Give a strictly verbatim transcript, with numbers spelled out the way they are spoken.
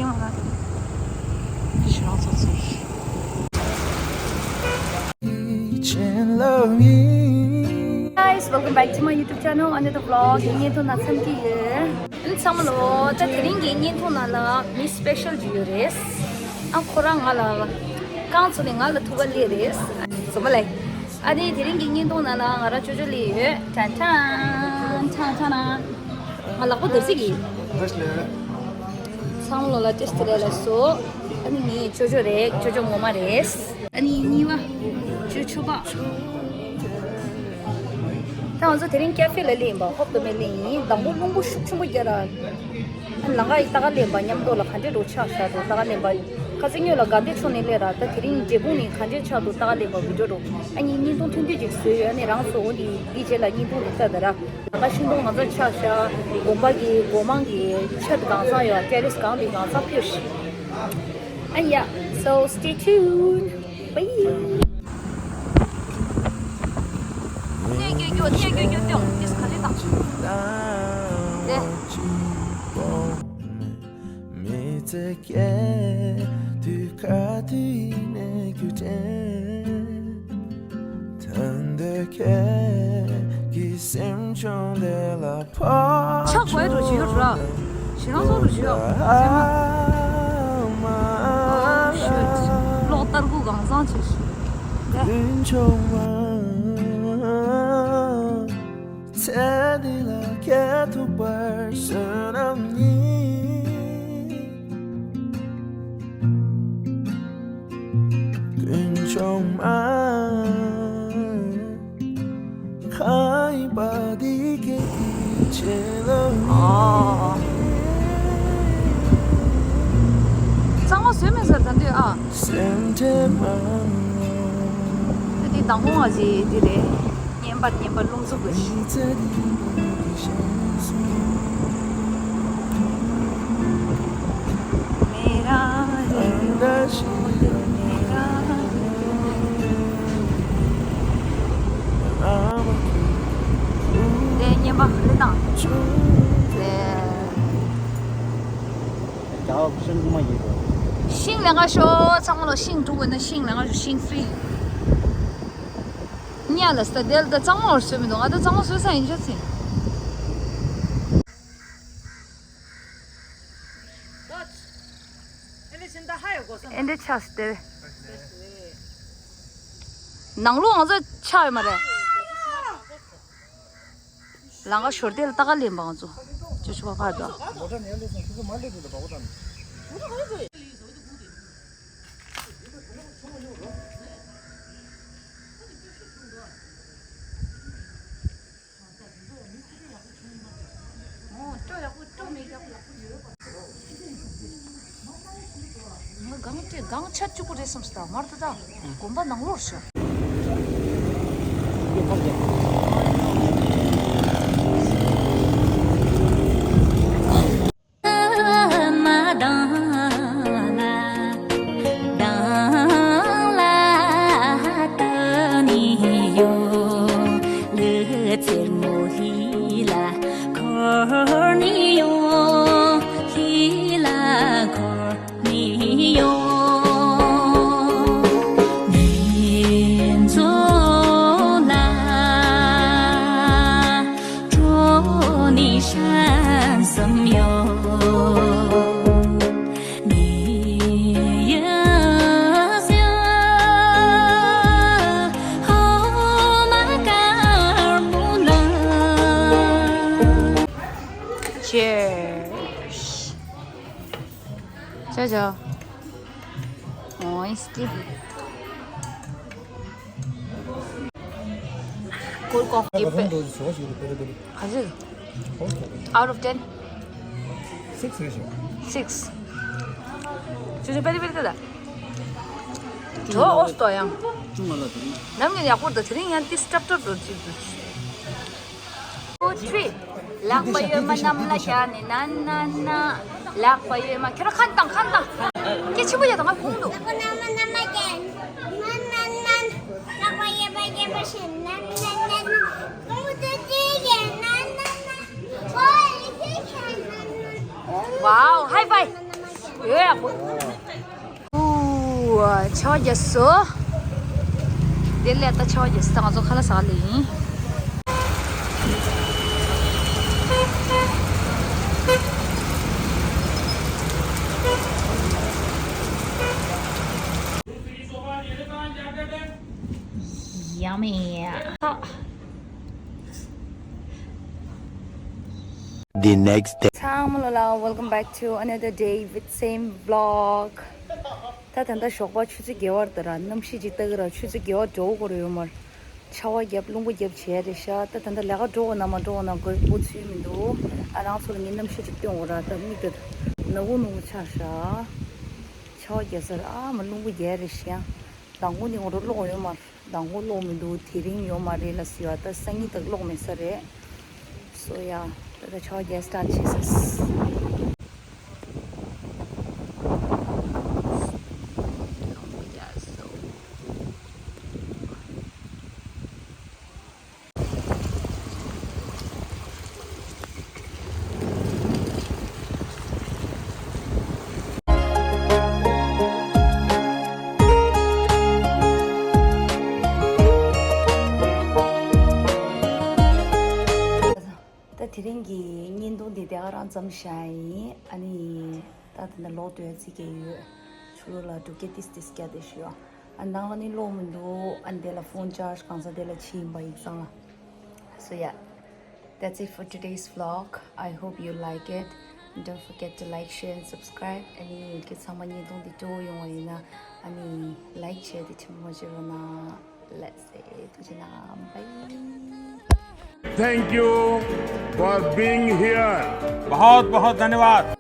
Guys, welcome back to my YouTube channel, another vlog. བརྙན་ཐུང་ནང་འཚམས་ཀྱི་ཡོད། ཨ་ནི་ཚང་མ་ལོ། ད་དེ་རིང་གི་བརྙན་ཐུང་ནང་ལ་མི་སི་པེ་ཤལ་ཅིག་ཡོད་རེད། ཨ་ཁོ་རང་ང་ལ་རྐང་བཙུགས་ནས་ང་ལ་ཐུག་ག་སླེབས་རེད། ཨ་ནི་ཚང་མ་ལ། ཨ་ནི་དེ་རིང་གི་བརྙན་ཐུང་ནང་ལ་ང་རང་ཅོ་ཅོ་སླེབས་ཡོད། ཁྲང་ཁྲང་ཁྲང་ཁྲང་། ང་ལག་པ་འདར་སིག་གི། ཚང་མ་ལོ་ལ་བཀྲ་ཤིས་བདེ་ལེགས་ལ་སོ། ཨ་ནི་ངའི་ཅོ་ཅོ་རེད། ཅོ་ཅོ་ངོ་མ་རེད། ཨ་ནི་གཉིས་པ་ཅོ་ཅོ་པ། ད་ང་ཚོ་དེ་རིང་ཀ་ཧྥེ་ལ་སླེབས་ཡིན་པ། ཧོབ་ཏེ་མེ་ལེ་ཡིན། དང་པོ་རླུང་བུ་ཤུགས་ཆེན་པོ་རྒྱག་ར། ཨ་ནི་ལམ་ཁ་ཡི་ལྟ་ག་སླེབས་པ། མཉམ་དུ་ལ་ག་འདྲས་འགྲོ་ཆགས་ཤག་འགྲོ་ལྟ་ག་སླེབས་པ། ཁ་སང་ཉོས་ལ་དགའ་བདེ་ཕྱོགས་ནས་སླེབས་ར། ད་དེ་རིང་འབྲས་སྤུངས་ནས་ག་འདྲས་ཆགས་འདུག་ལྟ་ག་སླེབས་པ་བི་ཌིའོ་འགྲོ། ཨ་ནི་བརྙན་ཐུང་ཐུང་ཐུང་ཅིག་བཟོས་ཡོད། ཨ་ནི་རང་ཚོ་འོ་འདི་འདི་རྗེས་ལ་བརྙན་ཐུང་དེ་ལྟ་ད་ར། ལམ་ཁ་ཤིང་སྡོང་གང་ཚང་ཆགས་ཤག་དགོན་པ་གི་སྒོ་མང་གི་ཆར་གང་ཚང་ཡོད། ཀེ་རིས་གང་དེ་གང་ཚང་ཕུལ་ཤག་ཨ་ཡ། So stay tuned. Bye. ནས་རྒྱུ་རྒྱུ་ནས་རྒྱུ་རྒྱུ་ཏེ་འོང་ཏིས་ག་ལེ་དང་། ཏེ། མི་ཚེ་སྐྱེལ་དུས་ག་དུས་ནས་རྒྱུ་དྲན། ཐོན་འདོད་ཁྱེད་ཀྱི་སེམས་ཆུང་དེ་ལ་ཕོག་ཆག་དགོས་རུ་བྱོས་ར། ཞེ་སྡང་སོགས་རུ་བྱོས། ཨོ་ཤིཊ། གློག་ལྟར་སྐུ་གང་བཟང་བྱས་ཤིག་ཀུན་འབྱུང་མ། ཚེ་འདི་ལ་སྐྱེལ་ཐུབ་པར་བསོད་ནམས་ཉིད། ཀུན་འབྱུང་མ། ཁ་ཡི་པ་འདི་སྐད་ཀྱི་ཆེ་ལ། ཨོ། གཙང་མ་བཟོས་མེད་ཟེར་ད་འདོད་ཨ། སེམས་ཁྲལ་མ། ཨ་འདི་དང་པོ་ང་ཞིག་འདི་རེད། བརྙན་པར་བརྙན་པར་རླུང་འཚུབ་དགོས་ཤིག་དེ་བརྙན་པར་རེད་དང་། དེ། རྒྱ་བ་ཤིང་མ་ཡིན་པ། ཤིང་ལེན་ག་ཤོག་ཚང་མ་ལོ་ཤིང་འབྲུ་དགོས་ན་ཤིང་ལེན་ག་ཤོག་ཤིང་ཧྥི་རི། ཉལ་ལ་སྟ་དེལ་ད་གཙང་མ་བཟོས་མི་འདུག་ང་ད་གཙང་མ་བཟོས་ས་ཡིན་ཤ་ཚིན། ཨེ་འདྲ་ཆགས་སྟེ། ནང་ལོགས་ང་ཚོ་ཆགས་ཡོད་མ་རེད། ལང་ཀ་ཞོར་དེ་ལ་ལྟ་ག་ལེན་པ་ང་ཚོ། ཅོ་ཅོ་པ་ཕར་དང་། ང་གང་དེ་གང་ཆ་གཅིག་པུ་རེད་བསམ་སོང་། མར་དུ་ད་དགོན་པ་ནང་ལོགས་ཤག Cheers. ཅོ་ཅོ། ཨོ་ཨིན་སྐྱི། Cold coffee. ག་ཚོད་འདུག་ཟེར་བ་ཞིག་རེད། ག་ཚོད། Out of ten? Six རེད་ཤག Six. ཅོ་ཅོ་པེ་རི་པེ་རི་ད་ད། ཇོ་ཨོ་སྟོ་ཡང་། ནམ་ཡང་ཡག་པོ་འདུག་དེ་རིང་ཡང་ཏིས་ཀྲབ་ཀྲབ་འགྲོ་ཅིག་འདུག Two, three. ལག་པ་གཡོན་མ་གནམ་ལ་བཞག་ནས་ན་ན་ན། ལག་པ་གཡོན་མ། ཁྱོད་རང་ཁ་བཏང་ཁ་བཏང་། སྐད་ཆེན་པོ་ཡོད་དང་ང་གུང་འདུག་ལག་པ་གནམ་ལ་གནམ་ལ་བཞག་ན་ན་ན་ན། ལག་པ་གཡོན་མ་གཡོན་མ་བཞག་ན་ན་ན་ན། གུང་དུ་ཅི་ཡོད་ན་ན་ན། ཨོ་ཡི་ཅི་ཡོད་ན་ན་ན། Wow, high five. ཡོད་ཡག་པོ། ཨུ། ཆར་པ་རྒྱག་སོང་། དེ་ལས་ད་ཆར་པ་རྒྱག་སོང་། ད་ང་ཚོ་ཁ་ལག་ཟ་ག་སླེབས་ཡིན། Yummy. The next day. ཚང་མ་ལོ་ལ། welcome back to another day with same vlog. ད་ད་ལྟ་ཞོགས་པ་ཆུ་ཚོད་བརྒྱད་པ་རེད་ད་ར། གནམ་གཤིས་ཅིག་ལྟ་གི་ར། ཆུ་ཚོད་བརྒྱད་པ་འགྲོ་དགོས་རེད་ཡོད་མ་རེད། ཆར་པ་བརྒྱབ། རླུང་བུ་བརྒྱབ་བྱས་རེད་ཤག་ད་ད་ལྟ་ལས་ཀ་འགྲོ་དགོས་ན་མ་འགྲོ་དགོས་ན་དགོས་པོ་ཚུལ་མི་འདུག་ཨ། རང་ཚོ་ལ་ངས་གནམ་གཤིས་ཅིག་སྟོན་དགོས་ར། ད་མིག་ད་ནག་པོ་ནག་པོ་ཆགས་ཤག་ཆར་པ་རྒྱག་ས་རེད། ཨ་མ། རླུང་བུ་རྒྱག་རེད་ཤག་དང་པོ་ནི་ང་རང་ཀློག་ཡོད་མ་རེད། དང་པོ་ཀློག་མི་འདུག་དེ་རིང་ཡོད་མ་རེད་ལབ་སོང་ཡ། ད་སང་ཉིན་དག་ཀློག་མེད་ས་རེད། So yeah, ད་ད་ཆར་པ་རྒྱག་སི་ཊར་ཊི་བྱས་སོང་། ད་དེ་རིང་གི་བརྙན་ཐུང་འདི་དེ་ག་རང་མཚམས་བཞག་ཡིན། ཨ་ནི་ད་དེ་འདྲ་ལོག་སྡོད་རྩིས་ཀྱི་ཡོད། ཕྱི་ལོགས་ལ་འགྲོ་སྐད་ཏིས་ཏིས་རྒྱག་བསྡད་ཤག་ཨ། ནང་ལ་ནི་ཀློག་མི་འདུག་ཨ། འདི་ལ་ཕོན་ཅར་ཇི་གང་ས་དེ་ལ་ཕྱིན་པ་ཡིན་ཙང་། So yeah, that's it for today's vlog. I hope you like it. Don't forget to like, share and subscribe. ཨ་ནི་ཁྱེད་ཚང་མ་བརྙན་ཐུང་འདི་སྤྲོ་པོ་ཡོང་བ་ཡིན་ན། ཨ་ནི་ལའིཀ་བྱས་ཏེ་ཆེན་པོ་མ་བྱེད་རོགས་གནང་། Let's say, ཐུགས་རྗེ་གནང་། Bye. Thank you for being here. बहुत बहुत धन्यवाद।